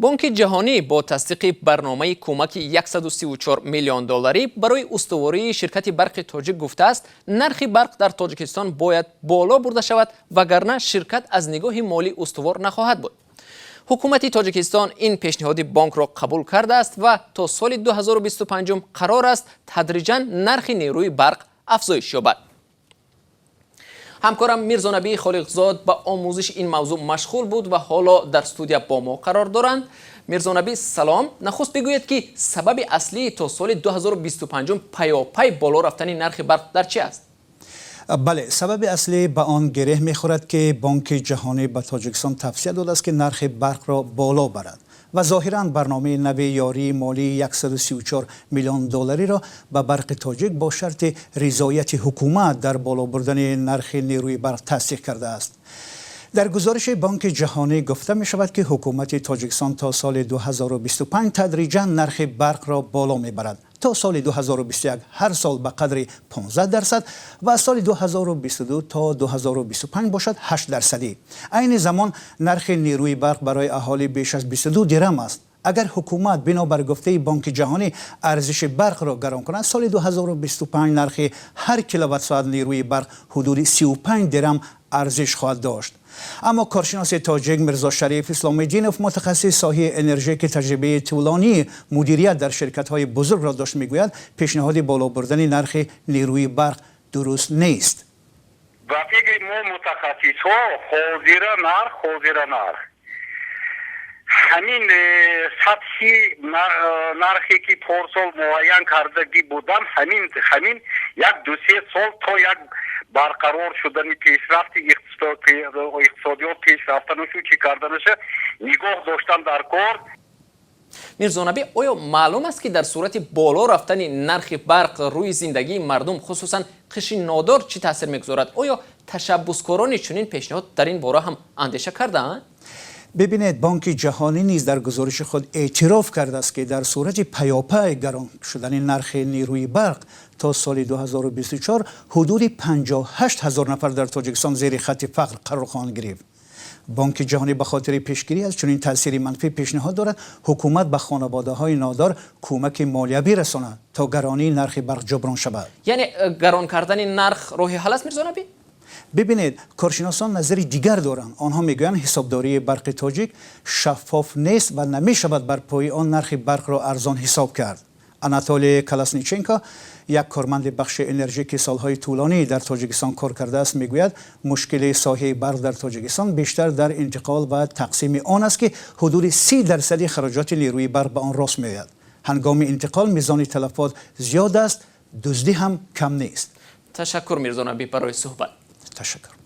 Бонки Ҷаҳонӣ бо тасдиқи барномаи кӯмаки 134 миллион долларӣ барои устувории ширкати Барқи Тоҷик гуфтааст, нархи барқ дар Тоҷикистон бояд боло бурда шавад, вагарна ширкат аз нигоҳи молӣ устувор нахоҳад буд. Ҳукумати Тоҷикистон ин пешниҳоди бонкро қабул кардааст ва то соли 2025 қарор аст тадриҷан нархи нерӯи барқ афзоиш ёбад. Ҳамкорам Мирзонабии Холиқзод ба омӯзиши ин мавзӯъ машғул буд ва ҳоло дар студия бо мо қарор доранд. Мирзонабӣ, салом. Нахуст бигӯед, ки сабаби аслии то соли 2025 паёпай боло рафтани нархи барқ дар чи аст? Бале, сабаби аслӣ ба он гиреҳ мехӯрад, ки Бонки Ҷаҳонӣ ба Тоҷикистон тавсия додааст, ки нархи барқро боло барад ва зоҳиран барномаи нави ёрии молии 134 миллион доллариро ба Барқи Тоҷик бо шарти ризояти ҳукумат дар боло бурдани нархи нерӯи барқ тасдиқ кардааст. Дар гузориши Бонки Ҷаҳонӣ гуфта мешавад, ки ҳукумати Тоҷикистон то соли 2025 тадриҷан нархи барқро боло мебарад. То соли 2021 ҳар сол ба қадри 15% ва аз соли 2022 то 2025 бошад 8 дарсадӣ. Айни замон нархи нерӯи барқ барои аҳолӣ беш аз 22 дирам аст. Агар ҳукумат бинобар гуфтаи Бонки Ҷаҳонӣ арзиши барқро гарон кунад, соли 2025 нархи ҳар киловатт-соат нерӯи барқ ҳудуди 35 дирам арзиш хоҳад дошт. Аммо коршиноси тоҷик Мирзо Шариф Исломиддинов, мутахассиси соҳаи энержӣ, ки таҷрибаи тӯлонии мудирият дар ширкатҳои бузургро дошт, мегӯяд, пешниҳоди боло бурдани нархи нерӯи барқ дуруст нест. Ба фикри мо, мутахассисҳо, ҳозира нарх ҳамин сатҳи нархе, ки порсол муайян кардагӣ буданд, ҳамин як ду-се сол то як барқарор шудани пешрафти иқтисодиёт, пешрафтанашу чӣ карданаша нигоҳ доштан дар кор. Мирзонабӣ, оё маълум аст, ки дар сурати боло рафтани нархи барқ рӯи зиндагии мардум, хусусан қишри нодор, чӣ таъсир мегузорад? Оё ташаббускорони чунин пешниҳод дар ин бора ҳам андеша кардаанд? Бибинед, Бонки Ҷаҳонӣ низ дар гузориши худ эътироф кардааст, ки дар сурати паёпай гарон шудани нархи нерӯи барқ то соли 2024 ҳудуди 58 ҳазор нафар дар Тоҷикистон зери хатти фақр қарор хоҳанд гирифт. Бонки Ҷаҳонӣ ба хотири пешгирӣ аз чунин таъсири манфӣ пешниҳод дорад, ҳукумат ба хонаводаҳои нодор кӯмаки молиявӣ расонад, то гаронии нархи барқ ҷуброн шавад. Яъне гарон кардани нарх роҳи ҳал аст, Мирзонабӣ? Бибинед, коршиносон назари дигар доранд. Онҳо мегӯянд, ҳисобдории Барқи Тоҷик шаффоф нест ва намешавад бар пои он нархи барқро арзон ҳисоб кард. Анатолий Каласниченко, як корманди бахши энержӣ, ки солҳои тӯлонӣ дар Тоҷикистон кор кардааст, мегӯяд, мушкили соҳаи барқ дар Тоҷикистон бештар дар интиқол ва тақсими он аст, ки ҳудуди 30 дарсади хароҷоти нерӯи барқ ба он рост меояд. Ҳангоми интиқол мизони талафот зиёд аст, дуздӣ ҳам кам нест. Ташаккур, Мирзонабӣ, барои суҳбат. Ташаккур.